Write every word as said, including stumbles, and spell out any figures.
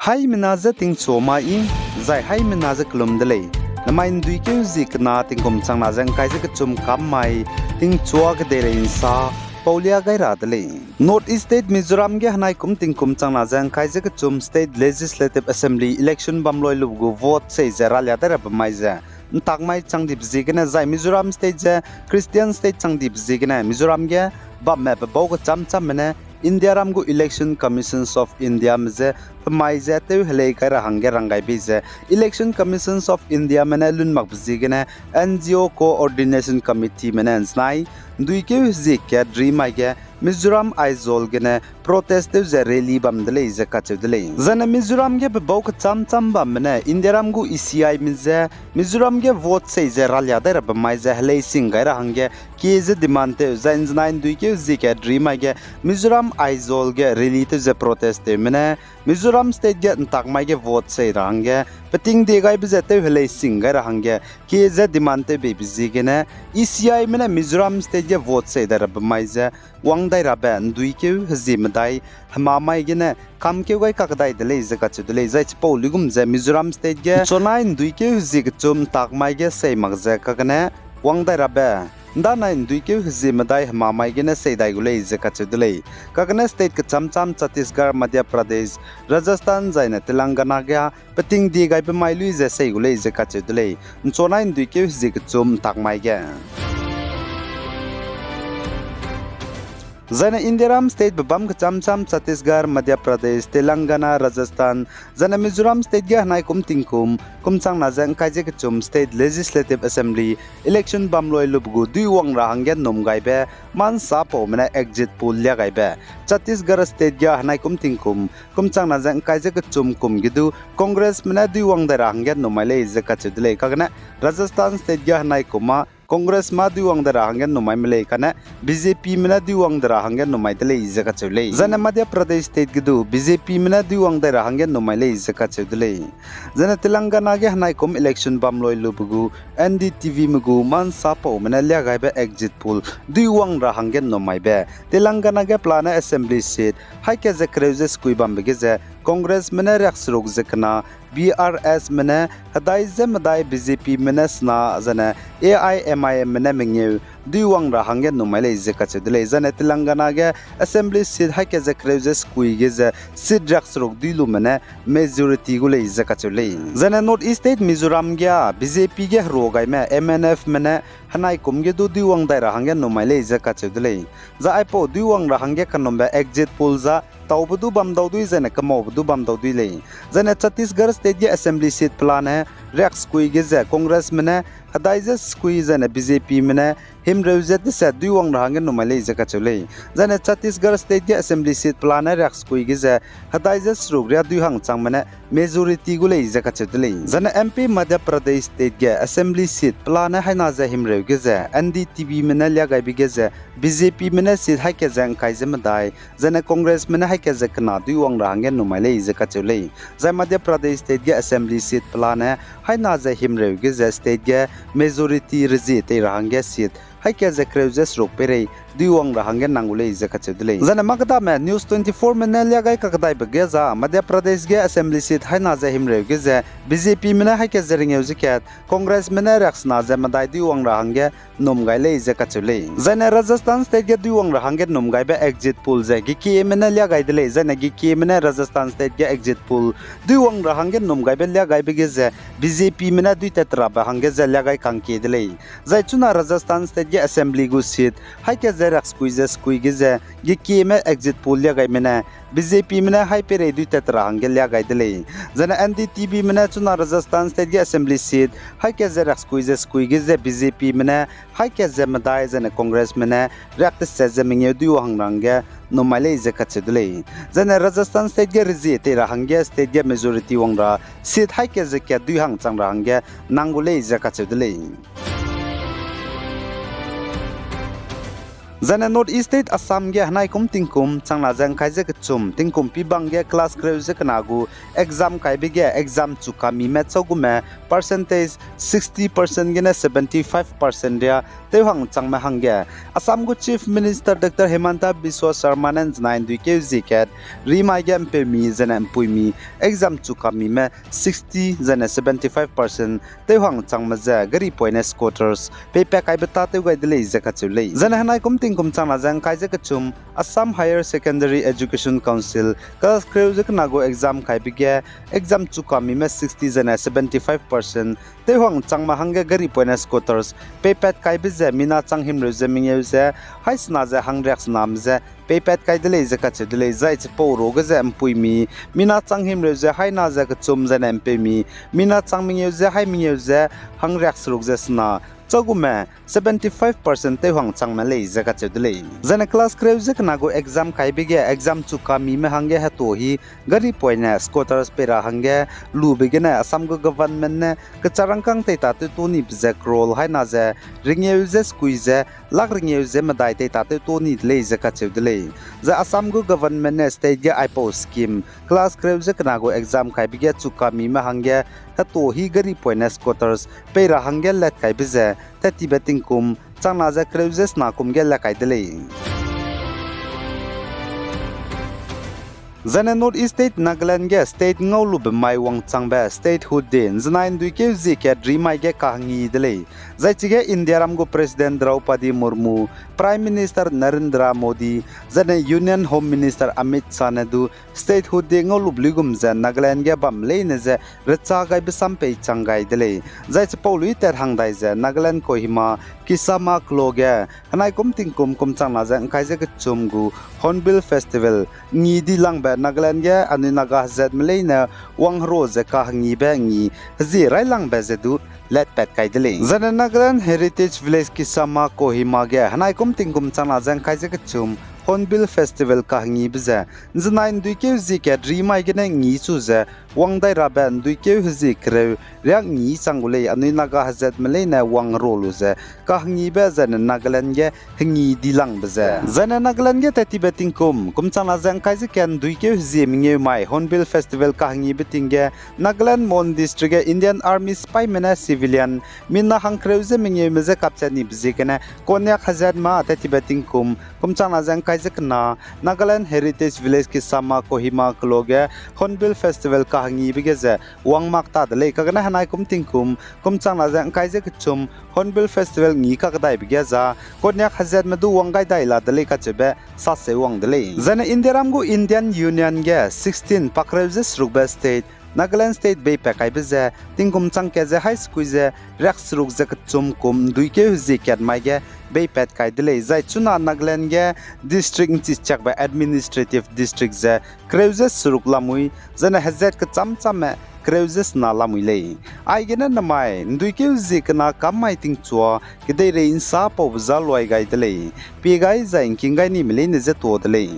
Haimena je tingchua mai, zai haimena je kelum de lei. Namai ’nduikeu hezie kena tingkum changna ze ’ngkai ze kechum kam mai, tingchua kedeirei ’nsa, paulia gai ra de lei. North East State Mizoram ge henai kum tingkum changna ze ’ngkai ze kechum State Legislative Assembly election bam loi lube gu vote sei ze ralia dai rabe mai ze ’ntak mai chang dibe ziegene, zai Mizoram State ze Christian State chang dibe ziegene, Mizoram ge bamme pebau kecham chamme ne Indiaram gu Election Commissions of Indiame je pemai ze tew helei gai ra hangge rang gai bei ze Election Commissions of Indiame ne lun makbe ziegene N G O Coordination Committeeme ne ’nzenai ’nduikeu hezie kat ri mai ge Mizoram Aizawl gene protest tew ze rally bam de lei ze kacheu de lei. Zaine Mizoram ge pebau kecham cham bambe ne Indiaram gu E C Ime je Mizoram ge vote sei ze ralia dai rabe mai ze helei sing gai ra hangge kie ze demand tew, zai ’nzenai ’nduikeu hezie kat ri mai ge Mizoram Aizawl ge rally tew ze protest tewme ne Mizoram State ge ’ntak mai ge vote sei ra hangge peting die gaibe ze tew helei sing gai ra hangge kie ze demand tew beibe ziegene E C Ime ne Mizoram State ge vote sei dai rabe mai ze wang dai rabe ’nduikeu hezie medai hema mai gene kamkeu gai kakdai de lei ze kacheu de lei. Zai chipau luigum ze Mizoram State ge ’nchonai ’nduikeu hezie kechum ’ntak mai ge sei mak ze kagene wang dai rabe ’ndanai ’nduikeu hezie medai hema mai gene sei dai gu lei ze kacheu de lei. Kagene state kecham cham Chhattisgarh, Madhya Pradesh, Rajasthan zaine Telangana ge peting die gaibe mai lui ze sei gu lei ze kacheu de lei, ’nchonai ’nduikeu hezie kechum ’ntak mai ge. Zaine Indiaram statebe bam kecham cham Chhattisgarh, Madhya Pradesh, Telangana, Rajasthan, zaine Mizoram State ge henai kum tingkum, kum changna ze ’ngkai ze kechum State Legislative Assembly election bam loi lube gu duiwang ra hangge ’nnum gaibe, ma ’nsapaume ne exit poll lia gaibe. Chhattisgarh State ge henai kum tingkum, kum changna ze ’ngkai ze kechum kum ge du Congressme ne duiwang dai ra hangge ’nnum mai lei ze kacheu de lei. Kagene Rajasthan State ge henai kum â Congressme duiwang dai ra hangge ’nnum mai me lei kane BJPme ne duiwang dai ra hangge ’nnum mai de lei ze kacheu lei. Zaine Madhya Pradesh State ge du BJPme ne duiwang dai ra hangge ’nnum mai lei ze kacheu de lei. Zaine Telangana ge henai kum election bam loi lube gu N D T Vme gu ma ’nsapaume ne lia gaibe exit poll duiwang ra hangge ’nnum maibe. Telangana ge pelane assembly seat haî kat ze kereu ze sekui bambe ge ze Congressme ne riakseruk ze kena, BRSme ne hedai ze medai, BJPme ne sena, zaine AIMIMme ne mengeu duiwang ra hangge ’nnum mai lei ze kacheu de lei. Zaine Telangana ge assembly seat haî kat ze kereu ze sekui ge ze seat riakseruk dui lume ne majority gu lei ze kacheu lei. Zaine North East State Mizoram ge â BJP ge herua gaime MNFme ne henai kum ge du duiwang dai ra hangge ’nnum mai lei ze kacheu de lei. Zai aipau duiwang ra hangge kanumbe exit poll za taube du bam dau dui zaine kemaube du bam dau dui lei. Zaine Chhattisgarh State ge assembly seat pelane riaksekui ge ze Congressme ne hedai ze sekui zaine BJPme ne himreu ze deset duiwang ra hangge ’nnum mai lei ze kacheu lei. Zaine Chhattisgarh State ge assembly seat pelane riaksekui ge ze hedai ze seruk riâ dui hang changme ne majority gu lei ze kacheu de lei. Zaine MP Madhya Pradesh State ge assembly seat pelane haî na ze himreu ge ze NDTVme ne lia gaibe ge ze BJPme ne seat haî kat ze ’ngkai ze medai, zaine Congressme ne haî kat ze kena duiwang ra hangge ’nnum mai lei ze kacheu lei. Zai Madhya Pradesh State ge assembly seat pelane haî na ze himreu ge ze state ge majority rezie tei ra hangge seat haî kat ze kereu ze seruk peirei duiwang ra hangge nang gu lei ze kacheu de lei. Zaine mâ kedame News twenty-fourme ne lia gai kakdaibe ge za Madhya Pradesh ge assembly seat haî na ze himreu ge ze BJPme ne haî kat ze rengeu ze kat, Congressme ne riaksena ze medai duiwang ra hangge ’nnum gai lei ze kacheu lei. Zaine Rajasthan State ge duiwang ra hangge ’nnum gaibe exit poll ze gekieme ne lia gai de lei. Zaine gekieme ne Rajasthan State ge exit poll duiwang ra hangge ’nnum gaibe lia gaibe ge ze BJPme ne duitat rabe hangge ze lia gai kangkie de lei. Zai chuna Rajasthan State ge assembly gu seat haî kat ze riaksekui ze sekui ge ze gekieme exit poll lia gaime ne BJPme ne haî peirei duitat ra hangge lia gai de lei. Zaine NDTVme ne chuna Rajasthan State ge assembly seat haî kat ze riaksekui ze sekui ge ze BJPme ne haî kat ze medai zaine Congressme ne riak teset ze mengeu duiwang ra hangge ’nnum mai lei ze kacheu de lei. Zaine Rajasthan State ge rezie tei ra hangge state ge majority wang ra seat haî kat ze kat dui hang chang ra hangge nang gu lei ze kacheu de lei. Zaine North East State Assam ge henai kum tingkum changna ze ’ngkai ze kechum tingkum pibang ge class kereu ze kena gu exam kaibe ge exam chu kamime chau gume percentage sixty percent gene seventy-five percent riâ tewhang changme hangge Assam gu Chief Minister Doctor Himanta Biswa Sarma ne ’nzenai ’nduikeu zie kat rimai ge ’mpeumi zene ’mpuimi exam chu kamime sixty zene seventy-five percent tewhang changme ze garipoine scooters peipat kaibe tâtew gai de lei ze kacheu lei. Zene henai kum tingkum changna ze ’ngkai ze kechum Assam Higher Secondary Education Council class kereu ze kena gu exam kaibe ge exam chu kamime sixty zene seventy-five percent tewhang changme hangge garipoine scooters peipat kaibe ze mina chang himreu ze mengeu ze haî sena ze hangriak sename ze peipat kai de lei ze kacheu de lei. Zai chipau ruage ze ’mpuimi mina chang himreu ze haî na ze kechum zene ’mpeumi mina chang mengeu ze haî mengeu ze hangriak seruk ze sena, chagume seventy-five percent tewhang changme lei ze kacheu de lei. Zene class kereu ze kena gu exam kaibe ge exam chu kamime hangge heto hi garipoine scooters pei ra hangge lube gene Assam gu government ne kecharangkâng tei tâtew to nibe ze crore haî na ze ringeu ze sekui ze lakh ringeu ze medai tei tâtew to ni de lei ze kacheu de lei. Zai Assam gu government ne state ge aipau scheme class kereu ze kena gu exam kaibe ge chu kamime hangge heto hi garipoine scooters pei ra hangge lat kaibe ze tettibe tingkum changna ze kereu ze sena kum ge lat kai de lei. Zene North East State Nagaland ge state ngaulube mai wangchangbe Statehood Day ’nzenai ’nduikeu zie kat rimai ge kahengi de lei. Zai chige Indiaram gu President Draupadi Murmu, Prime Minister Narendra Modi, zene Union Home Minister Amit Shah ne du Statehood Day ngaulube luigum ze Nagaland ge bam leine ze recha gaibe sam pei chang gai de lei. Zai chipau lui tat hang dai ze Nagaland Kohima Kisama Klo ge henai kum tingkum kum changna ze ’ngkai ze kechum gu Hornbill Festival ngi dilangbe Nagaland ge anui Naga hezatme leine wangherua ze kahengibe ngi hezie railangbe ze du latpat kai de lei. Zene Nagaland Heritage Village Kisama Kohima ge henai kum tingkum changna ze ’ngkai ze kechum Hornbill Festival kahengibe ze ’nzenai ’nduikeu zie kat rimai gene ngi chu ze wang dai rabe ’nduikeu hezie kereu riak ngi chang gu lei. Anui Naga hezatme leine wangherua lu ze kahengibe zene Nagaland ge hengi dilangbe ze. Zene Nagaland ge tettibe tingkum kum changna ze ’ngkai ze kat ’nduikeu hezie mengeu mai Hornbill Festival kahengibe ting ge Nagaland Mon District ge Indian Army sipaime ne civilian mina hangkereu ze mengeume je kapchat nibe ziegene Konyak hezatme tettibe tingkum kum changna ze ’ngkai ze kena Nagaland Heritage Village Kisama Kohima Klo ge Hornbill Festival kahengibe ge ze wang mak ta de lei. Kagene henai kum tingkum kum changna ze ’ngkai ze kechum Hornbill Festival ngi kakedaibe ge za Konyak hezatme du wang gai dai la de lei kacheube saseu wang de lei. Zene Indiaram gu Indian Union ge sixteen pakreu ze serukbe state Nagaland State beipat kaibe ze tingkum chang kat ze haî sekui ze riak seruk ze kechum kum ’nduikeu hezie kat mai ge beipat kai de lei. Zai chuna Nagaland ge district ’nchichiakbe administrative district ze kereu ze seruk lamui, zene hezat kechâm chamme kereu ze sena lamui lei. Aigene namai ’nduikeu hezie kena kam mai tingchua kedeirei ’nsa paube za luai gai de lei. Pie gai zai ’ngking gai nime leine je tuâ de lei.